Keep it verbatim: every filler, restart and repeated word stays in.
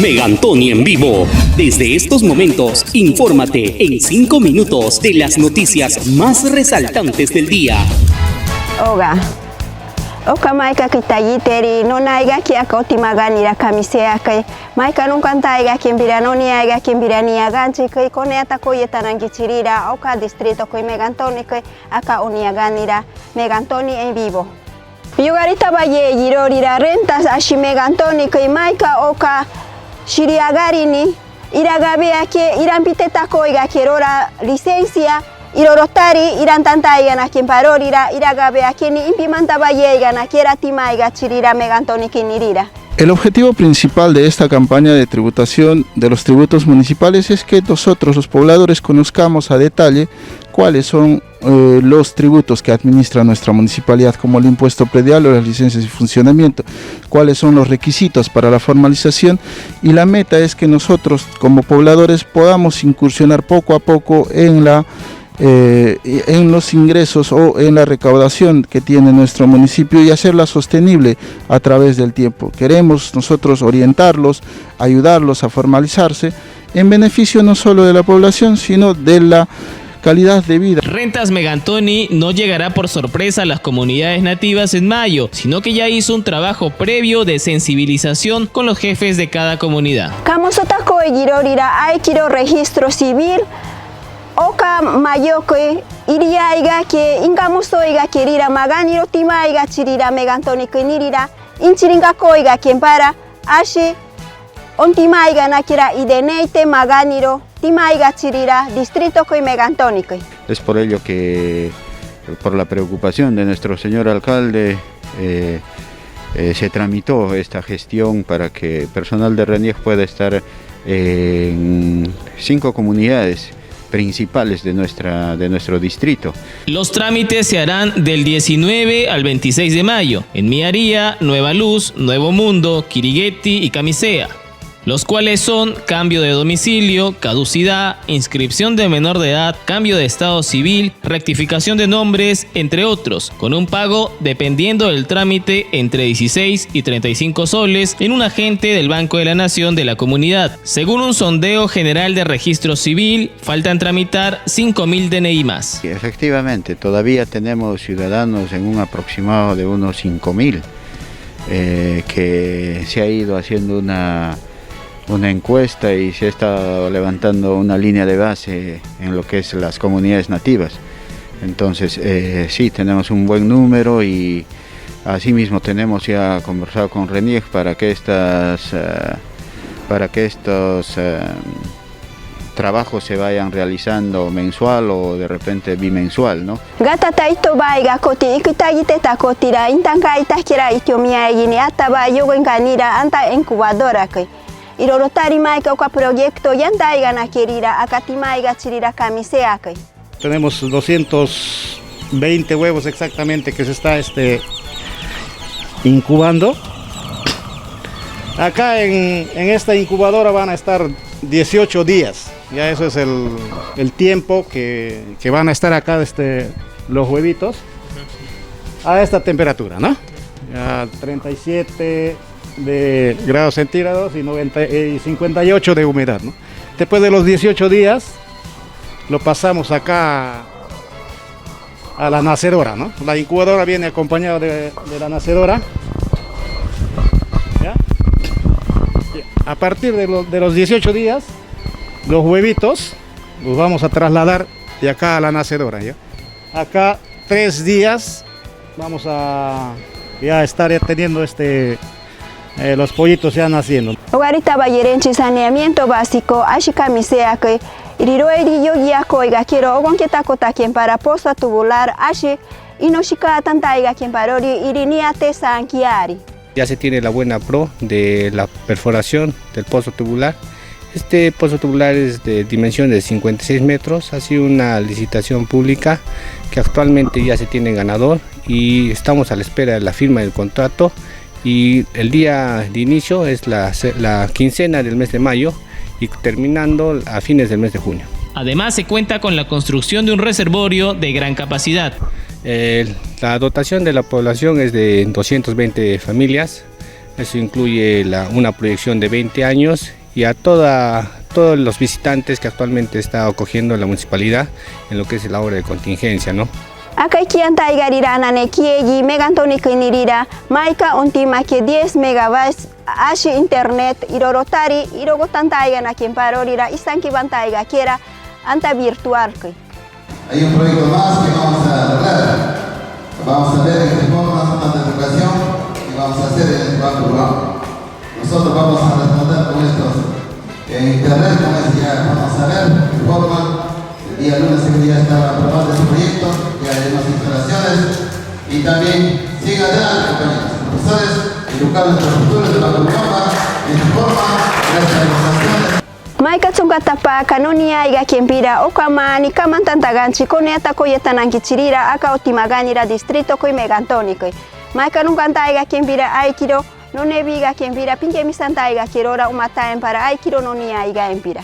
Megantoni en vivo. Desde estos momentos, infórmate en cinco minutos de las noticias más resaltantes del día. Oga. Oka maika kitayi teri no naiga kia koti magani ra kamisea kai. Maika nunca ntaiga kimbira no niaiga kimbira nia ganchi kai kone ata koye tanangi chirira oka distrito kai Megantoni kai aka unia ganira Megantoni en vivo. Yugarita baye yirorira rentas ashi Megantoni kai maika oka shiri agarini ira gabe ake ira mpite takoiga kerora licencia iroro tari ira ntantaiga na kimparorira ira gabe ake ni impimanta bayeiga na kera timaiga chirira Megantoni kinirira. El objetivo principal de esta campaña de tributación de los tributos municipales es que nosotros los pobladores conozcamos a detalle cuáles son eh, los tributos que administra nuestra municipalidad, como el impuesto predial o las licencias de funcionamiento, cuáles son los requisitos para la formalización, y la meta es que nosotros como pobladores podamos incursionar poco a poco en la eh, en los ingresos o en la recaudación que tiene nuestro municipio y hacerla sostenible a través del tiempo. Queremos nosotros orientarlos, ayudarlos a formalizarse en beneficio no solo de la población, sino de la calidad de vida. Rentas Megantoni no llegará por sorpresa a las comunidades nativas en mayo, sino que ya hizo un trabajo previo de sensibilización con los jefes de cada comunidad. Kamoso takoigi rorira aikiro registro civil, oka mayoke iriaiga ke ingamosoiga kerira maganiro timaiga chirira Megantoni ke nirira, inchiringa koiga kempara, ashi ontimaiga nakira ideneite maganiro timaiga chirira distrito koi Megantoni koi. Es por ello que, por la preocupación de nuestro señor alcalde, eh, eh, se tramitó esta gestión para que personal de RENIEC pueda estar en cinco comunidades principales de nuestra, de nuestro distrito. Los trámites se harán del diecinueve al veintiséis de mayo en Miaria, Nueva Luz, Nuevo Mundo, Kirigueti y Camisea, los cuales son cambio de domicilio, caducidad, inscripción de menor de edad, cambio de estado civil, rectificación de nombres, entre otros, con un pago, dependiendo del trámite, entre dieciséis y treinta y cinco soles en un agente del Banco de la Nación de la comunidad. Según un sondeo general de registro civil, faltan tramitar cinco mil D N I más. Efectivamente, todavía tenemos ciudadanos en un aproximado de unos cinco mil, eh, que se ha ido haciendo una, una encuesta y se ha estado levantando una línea de base en lo que es las comunidades nativas. Entonces, eh, sí, tenemos un buen número y asimismo tenemos ya conversado con RENIEC para que estas, eh, para que estos, eh, trabajos se vayan realizando mensual o de repente bimensual, ¿no? Gata taito baiga koti ikitagite ta kotira intanka itakira itio miaigini ata ba yogo inganira anta incubadora kai. Iroro tari maika oka proyecto yantaiga nakerira aka timaiga chirira kamisea kai. Tenemos doscientos veinte huevos exactamente que se está, este, incubando. Acá en, en esta incubadora van a estar dieciocho días. Ya eso es el, el tiempo que, que van a estar acá, este, los huevitos a esta temperatura, ¿no? A treinta y siete de grados centígrados y noventa, eh, y cincuenta y ocho de humedad, ¿no? Después de los dieciocho días, lo pasamos acá a la nacedora, ¿no? La incubadora viene acompañada de, de la nacedora. ¿Ya? A partir de, lo- de los dieciocho días, los huevitos los vamos a trasladar de acá a la nacedora, ¿ya? Acá tres días vamos a ya estar ya teniendo este, eh, los pollitos ya naciendo. Ogarita ba yerenchi saneamiento básico, ashi kamisea kai, iriroeri yogi akoiga kero ogonke takota kempara pozo tubular, ashi inoshika tantaiga kemparori iri nia te sankiari. Ya se tiene la buena pro de la perforación del pozo tubular. Este pozo tubular es de dimensión de cincuenta y seis metros. Ha sido una licitación pública que actualmente ya se tiene ganador y estamos a la espera de la firma del contrato. Y el día de inicio es la, la quincena del mes de mayo y terminando a fines del mes de junio. Además, se cuenta con la construcción de un reservorio de gran capacidad. Eh, la dotación de la población es de doscientas veinte familias. Eso incluye la, una proyección de veinte años y a toda, todos los visitantes que actualmente está acogiendo la municipalidad en lo que es la obra de contingencia, ¿no? Aka ikian taiga rira anane kiegi Megaton ikini rira, maika ontima ke diez megabytes asi internet iroro tari, irogo tan taiga na kemparo rira, isan ki ban taiga kera, anta virtual ki. Hay un proyecto más que vamos a lograr. Vamos a ver en qué forma, con tanta educación, que vamos a hacer en este banco rural. Nosotros vamos a responder con estos, eh, internet, como es, ya vamos a ver qué forma. El día lunes ya está aprobado este proyecto, ya hay unas instalaciones. Y también sigue adelante, compañeros, profesores, educar nuestro futuro de la Europa, en su forma, nuestras educaciones. Maika chunka tapaca no niaiga kempira oka mani kaman tanta ganchi kone ata koye tanan kichirira aka otima ganira distrito kui Megaton ikui. Maika nunka taiga kempira aikiro no nebiga kempira pinke misan taiga kerora uma taen para aikiro no niaiga empira.